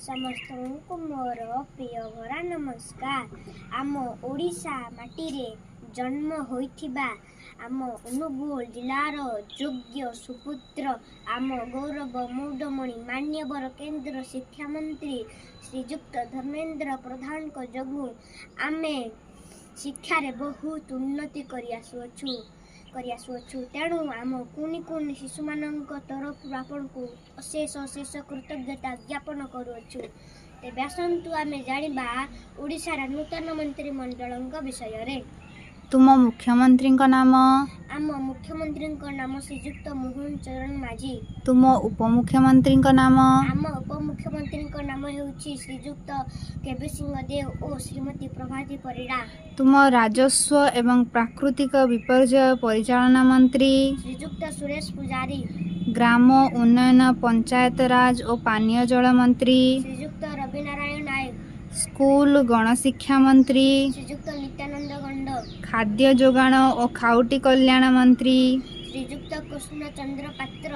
ସମସ୍ତଙ୍କୁ ମୋର ପ୍ରିୟ ଭରା ନମସ୍କାର। ଆମ ଓଡ଼ିଶା ମାଟିରେ ଜନ୍ମ ହୋଇଥିବା ଆମ ଅନୁଗୁଳ ଜିଲ୍ଲାର ଯୋଗ୍ୟ ସୁପୁତ୍ର, ଆମ ଗୌରବ ମୌଡ଼ମଣି ମାନ୍ୟବର କେନ୍ଦ୍ର ଶିକ୍ଷାମନ୍ତ୍ରୀ ଶ୍ରୀଯୁକ୍ତ ଧର୍ମେନ୍ଦ୍ର ପ୍ରଧାନଙ୍କ ଯୋଗୁଁ ଆମେ ଶିକ୍ଷାରେ ବହୁତ ଉନ୍ନତି କରି ଆସୁଅଛୁ। ତେଣୁ ଆମ କୁନି କୁନି ଶିଶୁମାନଙ୍କ ତରଫରୁ ଆପଣଙ୍କୁ ଅଶେଷ ଅଶେଷ କୃତଜ୍ଞତା ଜ୍ଞାପନ କରୁଅଛୁ। ତେବେ ଆସନ୍ତୁ ଆମେ ଜାଣିବା ଓଡ଼ିଶାର ନୂତନ ମନ୍ତ୍ରିମଣ୍ଡଳଙ୍କ ବିଷୟରେ। ତୁମ ମୁଖ୍ୟମନ୍ତ୍ରୀଙ୍କ ନାମ? ଆମ ମୁଖ୍ୟମନ୍ତ୍ରୀଙ୍କ ନାମ ଶ୍ରୀଯୁକ୍ତ ମୋହନ ଚରଣ ମାଝୀ। ତୁମ ଉପମୁଖ୍ୟମନ୍ତ୍ରୀଙ୍କ ନାମ? ଆମ ଉପମୁଖ୍ୟମନ୍ତ୍ରୀଙ୍କ ନାମ ହେଉଛି ଶ୍ରୀଯୁକ୍ତ କେବି ସିଂହଦେଓ ଓ ଶ୍ରୀମତୀ ପ୍ରଭାତୀ ପରିଡ଼ା। ତୁମ ରାଜସ୍ୱ ଏବଂ ପ୍ରାକୃତିକ ବିପର୍ଯ୍ୟୟ ପରିଚାଳନା ମନ୍ତ୍ରୀ? ଶ୍ରୀଯୁକ୍ତ ସୁରେଶ ପୂଜାରୀ। ଗ୍ରାମ ଉନ୍ନୟନ, ପଞ୍ଚାୟତରାଜ ଓ ପାନୀୟ ଜଳ ମନ୍ତ୍ରୀ? ଶ୍ରୀଯୁକ୍ତ ରବିନାରାୟଣ ନାୟକ। ସ୍କୁଲ ଗଣଶିକ୍ଷା ମନ୍ତ୍ରୀ? ଶ୍ରୀଯୁକ୍ତ ନିତ୍ୟାନନ୍ଦ ଗଣ୍ଡ। ଖାଦ୍ୟ ଯୋଗାଣ ଓ ଖାଉଟି କଲ୍ୟାଣ ମନ୍ତ୍ରୀ? ଶ୍ରୀଯୁକ୍ତ କୃଷ୍ଣଚନ୍ଦ୍ର ପାତ୍ର।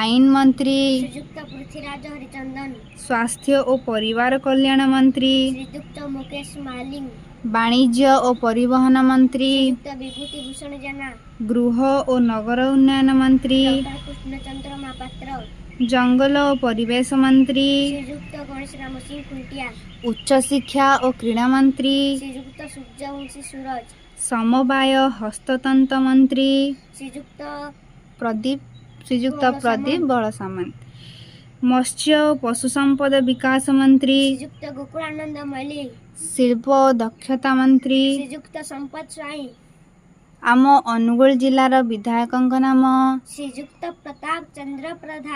ଆଇନ ମନ୍ତ୍ରୀ? ଶ୍ରୀଯୁକ୍ତ ପୃଥ୍ୱୀରାଜ ହରିଚନ୍ଦନ। ସ୍ୱାସ୍ଥ୍ୟ ଓ ପରିବାର କଲ୍ୟାଣ ମନ୍ତ୍ରୀ? ଶ୍ରୀଯୁକ୍ତ ମୁକେଶ ମାଲିଙ୍ଗ। ବାଣିଜ୍ୟ ଓ ପରିବହନ ମନ୍ତ୍ରୀ? ଶ୍ରୀଯୁକ୍ତ ବିଭୂତି ଭୂଷଣ ଜେନା। ଗୃହ ଓ ନଗର ଉନ୍ନୟନ ମନ୍ତ୍ରୀ? ଡକ୍ଟର କୃଷ୍ଣଚନ୍ଦ୍ର ମହାପାତ୍ର। ଜଙ୍ଗଲ ଓ ପରିବେଶ ମନ୍ତ୍ରୀ? ଶ୍ରୀଯୁକ୍ତ ଗଣେଶ ରାମ ସିଂ ଖୁଣ୍ଟିଆ। ଉଚ୍ଚଶିକ୍ଷା ଓ କ୍ରୀଡ଼ା ମନ୍ତ୍ରୀ? ଶ୍ରୀଯୁକ୍ତ ସୂର୍ଯ୍ୟବଂଶୀ ସୁରଜ। ସମବାୟ ହସ୍ତତନ୍ତ ମନ୍ତ୍ରୀ? ଶ୍ରୀଯୁକ୍ତ ଶ୍ରୀଯୁକ୍ତ ବଳ ପ୍ରଦୀପ ସାମନ୍ତ। ବଳ ସାମନ୍ତ। ମତ୍ସ୍ୟ ଓ ପଶୁ ସମ୍ପଦ ବିକାଶ ମନ୍ତ୍ରୀ? ଶ୍ରୀଯୁକ୍ତ ଗୋକୁଳାନନ୍ଦ ମଲ୍ଲିକ। ଶିଳ୍ପ ଓ ଦକ୍ଷତା ମନ୍ତ୍ରୀ? ଶ୍ରୀଯୁକ୍ତ ସମ୍ପଦ ସ୍ୱାଇଁ। ଆମ ଅନୁଗୁଳ ଜିଲ୍ଲାର ବିଧାୟକଙ୍କ ନାମ? ଶ୍ରୀଯୁକ୍ତ ପ୍ରତାପ ଚନ୍ଦ୍ର ପ୍ରଧାନ।